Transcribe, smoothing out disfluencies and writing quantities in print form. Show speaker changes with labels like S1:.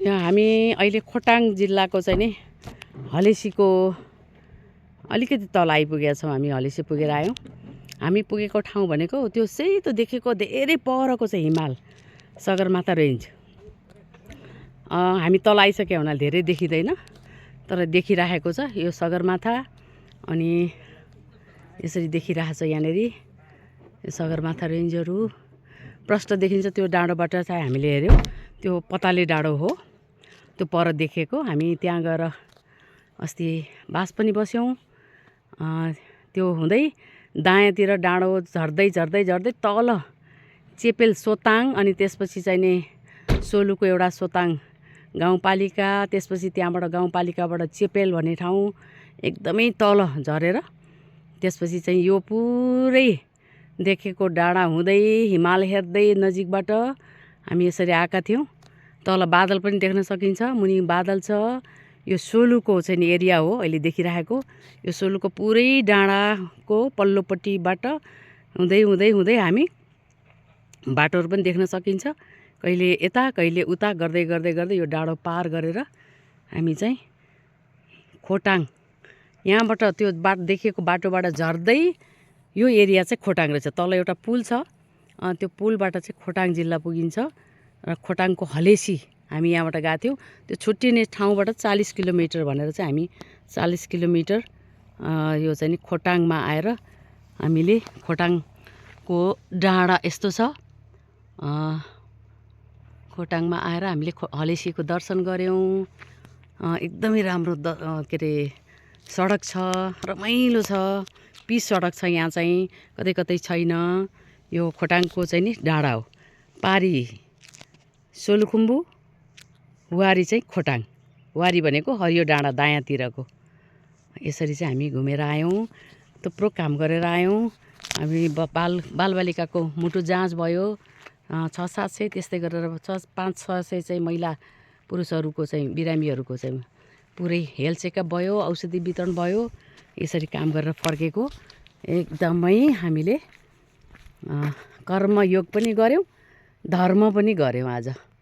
S1: यहाँ हामी अहिले खोटाङ जिल्लाको चाहिँ नि हलेसीको अलिकति तल आइपुगेका छौँ। हामी हलेसी पुगेर आयौँ। हामी पुगेको ठाउँ भनेको त्यो सेतो देखेको धेरै परको चाहिँ हिमाल सगरमाथा रेन्ज। हामी तल आइसक्यो हुनाले धेरै देखिँदैन, तर देखिराखेको छ यो सगरमाथा। अनि यसरी देखिरहेको छ यहाँनिर यो सगरमाथा रेन्जहरू प्रष्ट देखिन्छ। त्यो डाँडोबाट चाहिँ हामीले हेऱ्यौँ, त्यो पताले डाँडो हो त्यो पर देखेको। हामी त्यहाँ गएर अस्ति बास पनि बस्यौँ। त्यो हुँदै दायाँतिर डाँडो झर्दै झर्दै झर्दै तल चेपेल सोताङ, अनि त्यसपछि चाहिँ नि सोलुको एउटा सोताङ गाउँपालिका, त्यसपछि त्यहाँबाट गाउँपालिकाबाट चेपेल भन्ने ठाउँ एकदमै तल झरेर त्यसपछि चाहिँ यो पुरै देखेको डाँडा हुँदै हिमाल हेर्दै नजिकबाट हामी यसरी आएका थियौँ। तल बादल पनि देख्न सकिन्छ, मुनि बादल छ। यो सोलुको चाहिँ नि एरिया हो अहिले देखिरहेको। यो सोलुको पुरै डाँडाको पल्लोपट्टिबाट हुँदै हुँदै हुँदै हामी बाटोहरू पनि देख्न सकिन्छ। कहिले यता कहिले उता गर्दै गर्दै गर्दै यो डाँडो पार गरेर हामी चाहिँ खोटाङ, यहाँबाट त्यो देखिएको बाटोबाट झर्दै यो एरिया चाहिँ खोटाङ रहेछ। तल एउटा पुल छ, त्यो पुलबाट चाहिँ खोटाङ जिल्ला पुगिन्छ। र खोटाङको हलेसी हामी यहाँबाट गएको थियौँ। त्यो छुट्टिने ठाउँबाट 40 किलोमिटर भनेर चाहिँ हामी 40 किलोमिटर यो चाहिँ नि खोटाङमा आएर हामीले खोटाङको डाँडा यस्तो छ। खोटाङमा आएर हामीले हलेसीको दर्शन गऱ्यौँ। एकदमै राम्रो के अरे सडक छ, रमाइलो छ, पिच सडक छ यहाँ चाहिँ, कतै कतै छैन। यो खोटाङको चाहिँ नि डाँडा हो। पारी सोलुखुम्बु, वारी चाहिँ खोटाङ। वारी भनेको हरियो डाँडा दायाँतिरको। यसरी चाहिँ हामी घुमेर आयौँ, थुप्रो काम गरेर आयौँ। हामी बालबालिकाको मुटु जाँच भयो 600-700, त्यस्तै गरेर 500-600 चाहिँ महिला पुरुषहरूको चाहिँ बिरामीहरूको चाहिँ पुरै हेल्थ चेकअप भयो, औषधि वितरण भयो। यसरी काम गरेर फर्केको। एकदमै हामीले कर्मयोग पनि गऱ्यौँ, धर्म पनि गऱ्यौँ आज।